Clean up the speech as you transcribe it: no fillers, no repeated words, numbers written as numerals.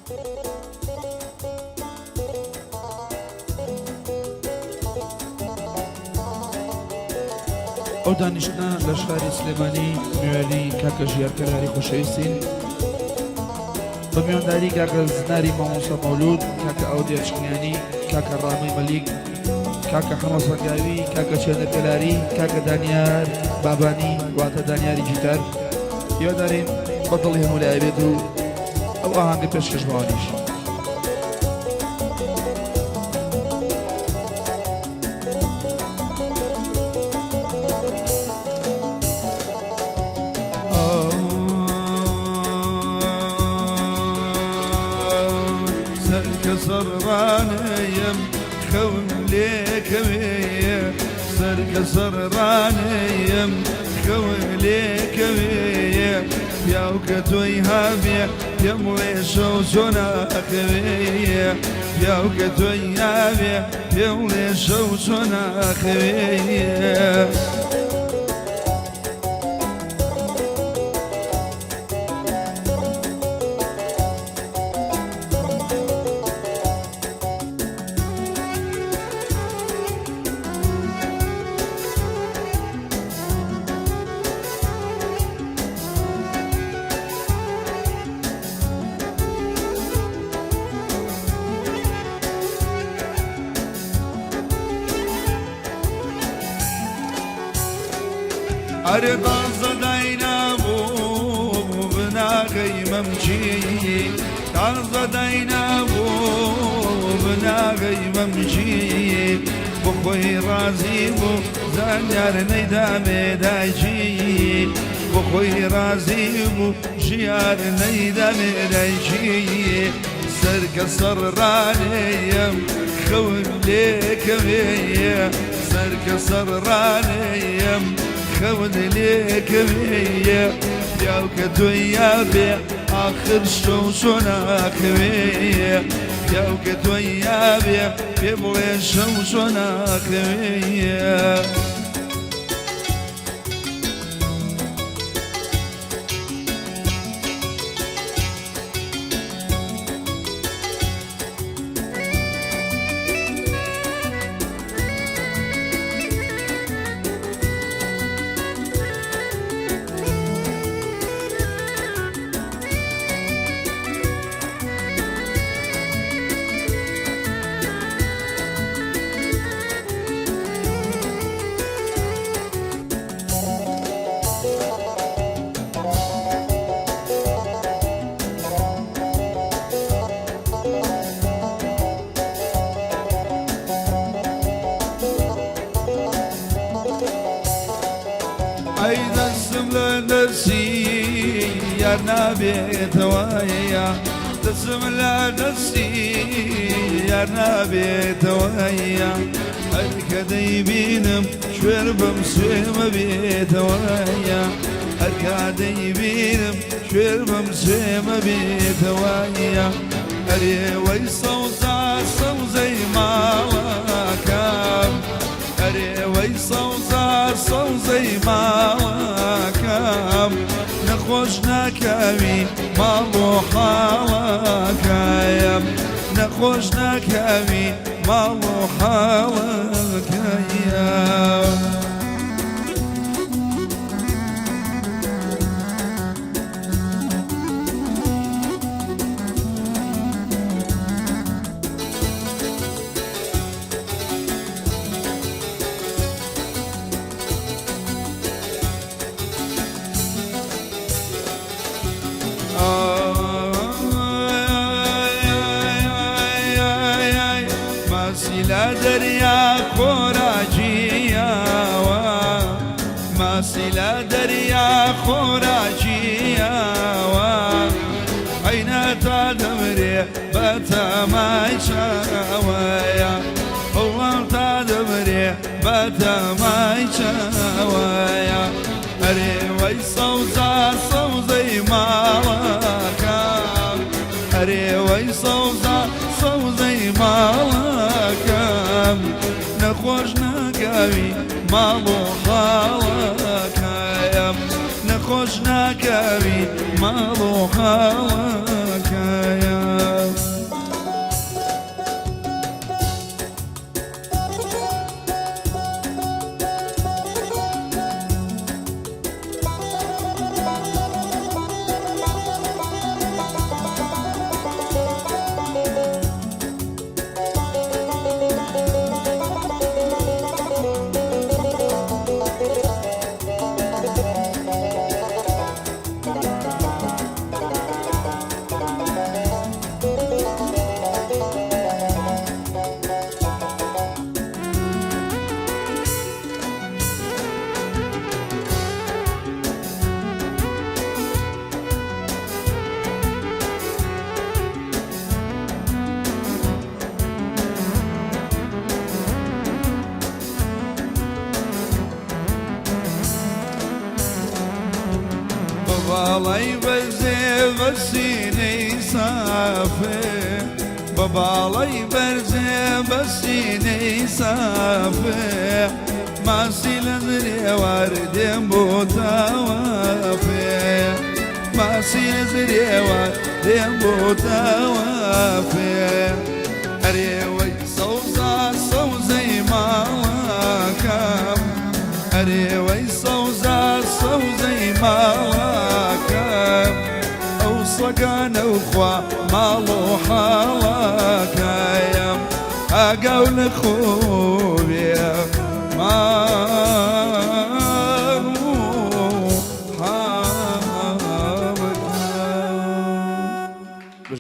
ئەو دانیشتنە لە شاری سلێمانی میوانی کاکە ژیار کەلاری خۆشەویستین بە میوانداری کاکە زناری مامۆستا مەولود، کاکە ئەودیا چنگانی، کاکە ڕامەی مەلیک، کاکە حەمە سەنگاوی، کاکە چێنەر کەلاری، کاکە دانیار بابانی واتە دانیاری گیتار. هیوادارین بە دڵی هەموو لایە بێت و ئەو ئاهەنگە پێشکەش بەوانیش. سەرکە سەرڕانەیەم خەون لێکەوێ سەرکە سەرڕانەیەم خەون لێکەوێ پیاو کە تۆی هابێ پێم بڵێ شەو چۆن ئاخەوێ پیاو کە تۆی هابێ پێم بڵێ شەو چۆن ئاخەوێ. ئەرێ تازە داینابوو بناغەی مەمکی تازە داینابوو بناغەی مەمکی بۆ خۆی ڕازی بوو زانیار نەیدامێ دایکی بۆ خۆی ڕازی بوو ژیار نەیدامێ دایکی سەرکە سەر ڕانێیەم خەون لێکەوێیە سەرکە سەر ڕانێیەم خەون لێکەوێیە پیاو کە تۆی یابێ ئاخر شەو چۆن ئاخەوێیە پیاو کە تۆی یابێ پێ بڵێ شەو چۆن ئاخەوێیە. ئەی دەستم لە دەستی یار نابێتەوەیە دەستم لە دەستی یار نابێتەوەیە هەر کە دەیبینم کوێر بم سوێمە بێتەوەیە هەر کا دەیبینم کوێر بم سوێمە بێتەوەیە ئەرێ وەی سەوزا سەوزەی ماڵەکەم ئەرێ وەی سەوزا سەوزەی ماڵەکەم نەخۆش ناکەوی ماڵ و حاڵەکەیم نەخۆش ناکەوی ماڵ و حاڵەکەیم. ماسی لە دەریا خۆراکیەوە ماسی لە دەریا خۆراکیەوە عینە تا دەمرێ بەتەمای چاوەیە وەڵام تا دەمرێ بەتەمای چاوەیە ئەرێ وەی سەوزا سەوزەی ماڵەکەم ئەرێ وەی سەوزا سەوزەی ماڵەکەم نەخۆش ناکەوی ماڵ و حاڵەکەیم نەخۆش ناکەوی ماڵ و حاڵەکەیم. بە باڵای بەرزێ بە سینەی سافێ، بە باڵای بەرزێ بە سینەی سافێ، ماسی لە زرێوار دێم بۆ تاوافێ، ماسی لە زرێوار دێم بۆ تاوافێ. ئەرێوەی سەوزا سەوزەی ماڵەکەم، ئەرێوەی سەوزا سەوزەی ماڵەکەم، ئەو سەگانە و خوا ماڵ و حاڵەکەیم ئاگاو لە خۆ.